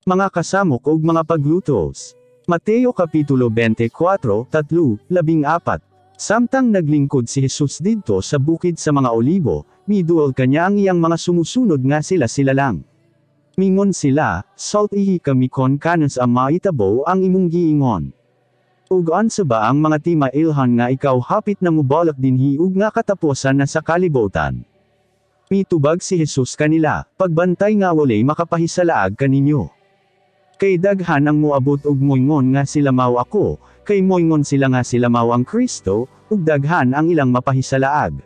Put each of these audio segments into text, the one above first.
Mga kasamok ug mga paglutos. Mateo Kapitulo 24, 3, 14. Samtang naglingkod si Jesus didto sa bukid sa mga Olibo, miduol kanya ang iyang mga sumusunod nga sila-sila lang. Mingon sila, "Sultihi kami kon kanus-a mahitabo ang imong giingon. Ug unsa ba ang mga timailhan nga ikaw hapit na mobalik dinhi ug nga katapusan na sa kalibutan?" Mitubag si Jesus kanila, "Pagbantay nga walay makapahisalaag kaninyo. Kay daghan ang moabot ug moingon nga sila mao ako, kay moingon sila nga sila mao ang Kristo, ug daghan ang ilang mapahisalaag.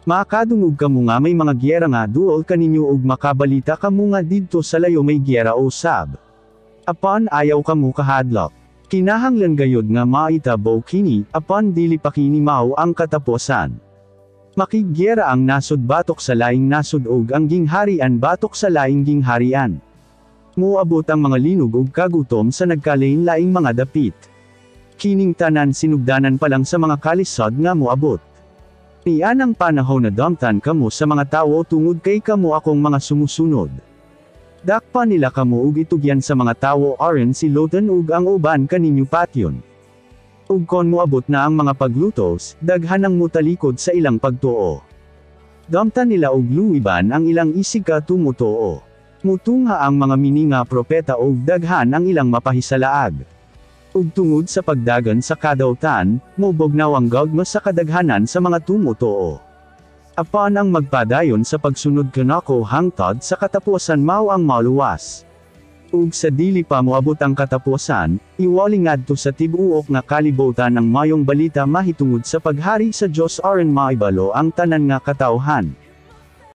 Makadungog kamo nga may mga giyera nga duol kaninyo ug makabalita kamo nga didto sa layo may giyera usab. Apan ayaw kamo kahadlok. Kinahanglan gayud nga mahitabo kini, apan dili pa kini mao ang katapusan. Makiggiyera ang nasod batok sa laing nasod ug ang gingharian batok sa laing gingharian. Moabot ang mga linog ug kagutom sa nagkalain-laing mga dapit. Kining tanan sinugdanan pa lang sa mga kalisod nga moabot. Nianang panahon na damtan kamo sa mga tawo tungod kay kamo akong mga sumusunod. Dakpa nila kamo ug itugyan sa mga tawo aron silotan ug ang uban kaninyo patyon. Ug kon moabot na ang mga paglutos, daghan ang motalikod sa ilang pagtuo. Damtan nila ug luiban ang ilang isig ka tumutoo. Mutungha ang mga mini nga propeta ug daghan ang ilang mapahisalaag. Ug tungod sa pagdagan sa kadautan, mobugnaw ang gugma sa kadaghanan sa mga tumutoo. Apan ang magpadayon sa pagsunod kanako hangtod sa katapusan mao ang maluwas. Ug sa dili pa moabot ang katapusan, iwali ngadto sa tibuok nga kalibutan ang mayong balita mahitungod sa paghari sa Dios aron maibalo ang tanan nga katawhan.